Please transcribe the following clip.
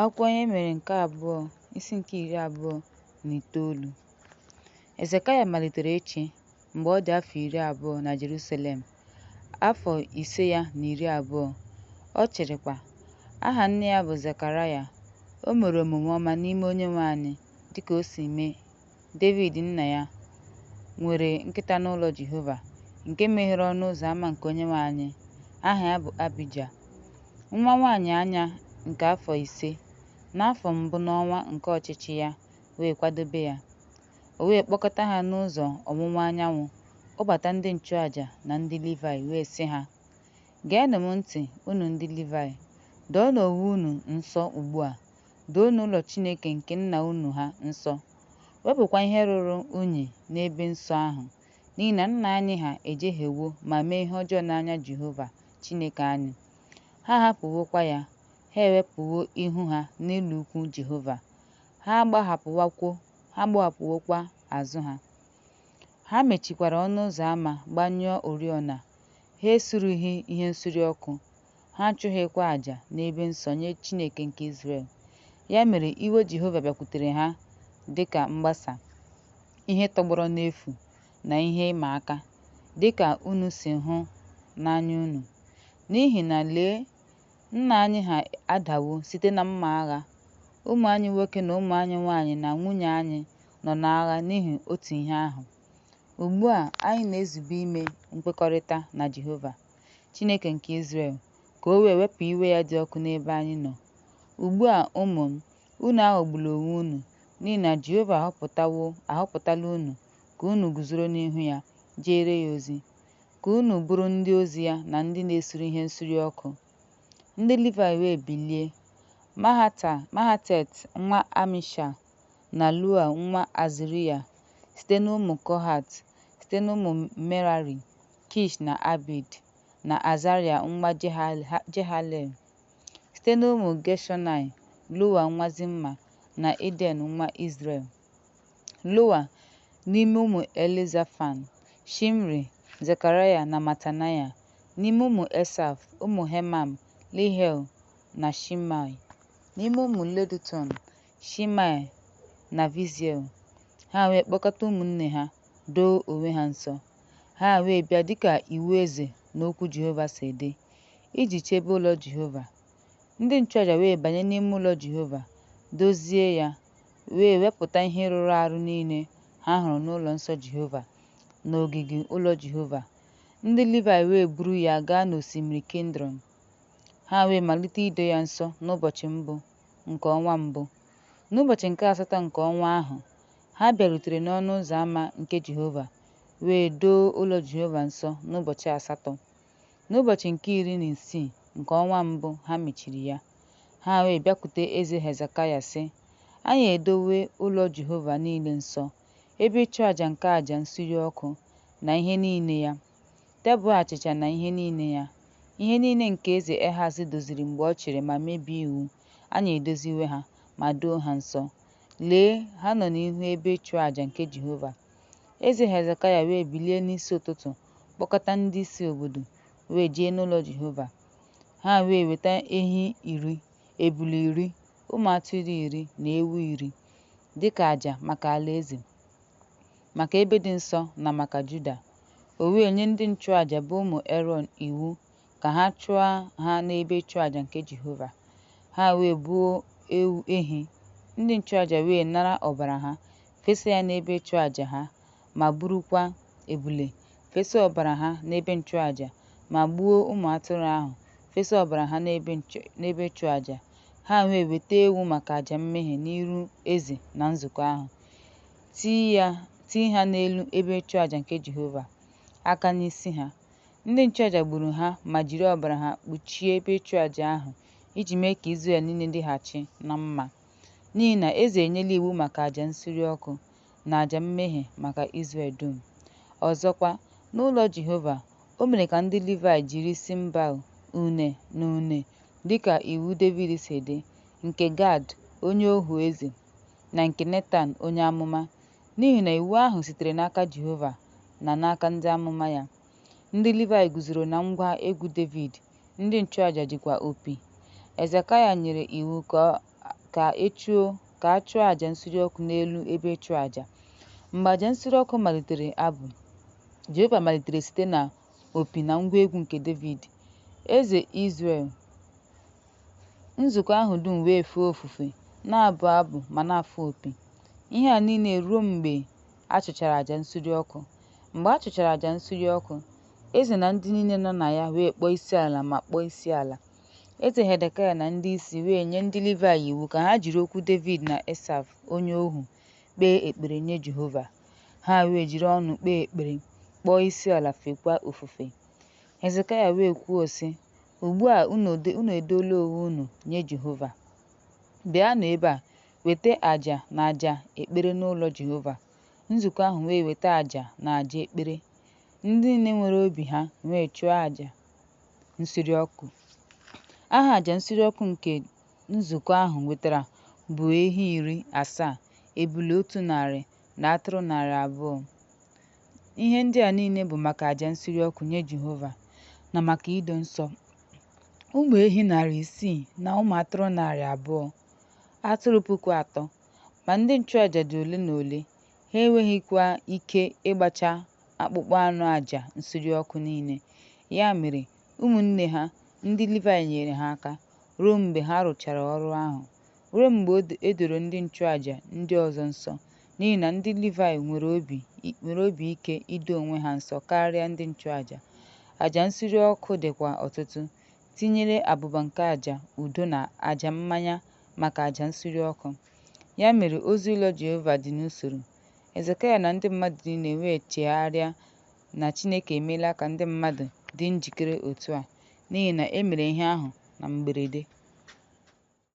Akwụkwọ Ihe Mere nke abụọ, isi nke 29. Hezekaya malitere ịchị mgbe ọ dị afọ 20 na Jeruselem, afọ 5 ya na 20, ọ chịrịkwa. Aha nne ya bụ Zekaraya. O mere omume ọma n'ime Onyenwe anyị, dịka o si mee Devid nna ya. Nwere nkịta n'ụlọ Jehova, nke meghere ọnụ ụzọ ama nke Onyenwe anyị, aha ya bụ Abija. Nwa nwanyị anya nke afọ 5, n'afọ mbụ n'ọnwa nke ọchịchị ya wee kwadebe ya. O wee kpọkọta ha n'ụzọ ọwụwa anyanwụ, kpọbata ndị nchụaja na ndị Livaị wee sị ha, Geenụ m ntị, unu ndị Livaị! Doonụ onwe unu nsọ ugbu a, doonụ ụlọ Chineke nke nna unu ha nsọ, wepụkwa ihe ruru unyi n'ebe nsọ ahụ, n'ihi na nna anyị ha ejehiewo ma mee ihe ọjọọ n'anya Jehova Chineke anyị, ha ahapụwokwa ya, ha ewepụwo ihu ha n'ụlọikwuu Jehova, ha agbahapụwokwa azụ ha. Ha mechikwara ọnụ ụzọ ama, gbanyụọ oriọna, ha esureghị ihe nsure ọkụ, ha achụghịkwa àjà n'ebe nsọ nye Chineke nke Izrel. Ya mere iwe Jehova bịakwutere ha dị ka mgbasa, ihe tọgbọrọ n'efu na ihe ịma aka, dị ka unu si hụ n'anya unu. N'ihi na, lee, nna anyị ha adawo site na mma agha, ụmụ anyị nwoke na ụmụ anyị nwanyị na nwunye anyị nọ n'agha n'ihi otu ihe ahụ. Ugbu a anyị na-ezube ime nkwekọrịta na Jehova, Chineke nke Izrel, ka o wee wepụ iwe ya dị ọkụ n'ebe anyị nọ. Ugbu a, ụmụ m, unu aghọgbula onwe unu, n'ihi na Jehova ahọpụtala unu ka unu guzoro n'ihu ya jeere ya ozi, ka unu bụrụ ndị ozi ya na ndị na-esure ihe nsure ọkụ. Ndị Livaị wee bilie, Mahatet nwa Amashaị na Joel nwa Azaraya site n'ụmụ Kohat, site n'ụmụ Merari, Kish na Abdi na Azaraya nwa Jehalelel, site n'ụmụ Geshọnaị, Joa nwa Zimma na Iden nwa Izrel. Joa, n'ime ụmụ Elizafan, Shimri, Zekaraya na Matanaya, n'ime ụmụ Esaf, ụmụ Heman, Jehiel na Shimei, n'ime ụmụ Jedutọn, Shimei na Viziel. Ha wee kpọkọta ụmụnne ha, doo onwe ha nsọ. Ha wee bịa dịka iwu eze na okwu Jehova si dị, iji chebe ụlọ Jehova. Ndị nchụaja wee banye n'ime ụlọ Jehova, dozie ya, wee wepụta ihe rụrụ arụ niile ha hụrụ n'ụlọ nsọ Jehova na n'ogige ụlọ Jehova. Ndị Livaị wee buru ya gaa n'osimiri Kidrọn. Ha wee malite ido ya nsọ n'ụbọchị mbụ nke ọnwa mbụ. N'ụbọchị nke asatọ nke ọnwa ahụ, ha bịarutere n'ọnụ ụzọ ama nke Jehova wee doo ụlọ Jehova nsọ n'ụbọchị asatọ. N'ụbọchị nke 16 nke ọnwa mbụ ha mechiri ya. Ha wee bịakwute eze Hezekaya, sị, Anyị edowo ụlọ Jehova niile nsọ, ebe ịchụaja nke aja nsure ọkụ na ihe niile ya, tebụl achịcha na ihe niile ya, ihe niile nke eze Ehaz doziri mgbe ọ chịrị ma mebie iwu, anyị edoziwo ha ma doo ha nsọ. Lee, ha nọ n'ihu ebe ịchụaja nke Jehova. Eze Hezekaya wee bilie n'isi ụtụtụ kpọkọta ndị isi obodo, wee jee n'ụlọ Jehova. Ha wee weta ehi 10, ebule 10, ụmụ atụrụ 10 na ewu 10, dị ka àjà maka alaeze, maka ebe dị nsọ na maka Juda. O wee nye ndị nchụaja bụ ụmụ Erọn iwu ka ha chụọ ha n'ebe ịchụaja nke Jehova. Ha wee gbuo ehi, ndị nchụaja wee nara ọbara ha, fesa ya n'ebe ịchụaja ha, ma gburukwa ebule, fesa ọbara ha n'ebe nchụaja, ma gbuo ụmụ atụrụ ahụ, fesa ọbara ha n'ebe ịchụaja. Ha wee weta ewu maka àjà mmehie n'iru eze na nzukọ ahụ, tii ha n'elu ebe ịchụaja nke Jehova, aka n'isi ha. Ndị nchụaja gburu ha ma jiri ọbara ha kpuchie ebe ịchụaja ahụ iji mee ka Izrel niile dịghachi ná mma. N'ihi na eze enyela iwu maka àjà nsure ọkụ na àjà mmehie maka Izrel dum. Ọzọkwa, n'ụlọ Jehova, o mere ka ndị Livaị jiri cymbal, une, na une, dị ka iwu Devid si dị, nke Gad, onye ohu eze, na nke Netan onye amụma, n'ihi na iwu ahụ sitere n'aka Jehova na n'aka ndị amụma ya. Ndị Livaị guzoro na ngwa egwu Devid, ndị nchụaja jikwa opi. Hezekaya nyere iwu ka ka a chụọ aja nsure ọkụ n'elu ebe ịchụaja. Mgbe aja nsure ọkụ malitere abụ, Jehova malitere site na opi na ngwa egwu nke Devid, eze Izrel, nzukọ ahụ dum wee fee ofufe, na-abụ abụ ma na-afụ opi. Ihe a niile ruo mgbe a chụchara aja nsure ọkụ. Mgbe a chụchara aja nsure ọkụ, eze na ndị niile nọ na ya wee kpọọ isiala ma kpọọ isiala. Eze Hezekaya na ndị isi wee nye ndị Livaị iwu ka ha jiri okwu Devid na Esaf onye ohu kpee ekpere nye Jehova. Ha wee jiri ọnụ kpee ekpere, kpọọ isiala, feekwa ofufe. Hezekaya wee kwuo, sị, Ugbu a unu edoola onwe unu nye Jehova. Bịanụ ebe a, weta àjà na àjà ekpere n'ụlọ Jehova. Nzukọ ahụ wee weta àjà na àjà ekpere. Ndị niile nwere obi ha wee chụọ àjà nsure ọkụ. Aha àjà nsure ọkụ nke nzukọ ahụ wetara bụ ehi 70, ebule 100, na atụrụ 200. Ihe ndị a niile bụ maka àjà nsure ọkụ nye Jehova, na maka ido nsọ. Ụmụ ehi 600 na ụmụ atụrụ 200, atụrụ 3,000. Ma ndị nchụaja dị ole na ole, ha enweghịkwa ike ịgbacha akpụkpọ anụ àjà nsure ọkụ niile. Ya mere, ụmụnne ha, ndị Livaị nyeere ha aka, ruo mgbe ha rụchara ọrụ ahụ, ruo mgbe e doro ndị nchụaja ndị ọzọ nsọ, n'ihi na ndị Livaị nwere obi ike ido onwe ha nsọ karịa ndị nchụaja. Aja nsure ọkụ dịkwa ọtụtụ, tinyere abụba nke aja udo na aja mmanya maka aja nsure ọkụ. Ya mere ozi ụlọ Jehova dị n'usoro. Hezekaya na ndị mmadụ niile wee chegharịa na Chineke emeela ka ndị mmadụ dị njikere otu a, n'ihi na e mere ihe ahụ na mberede.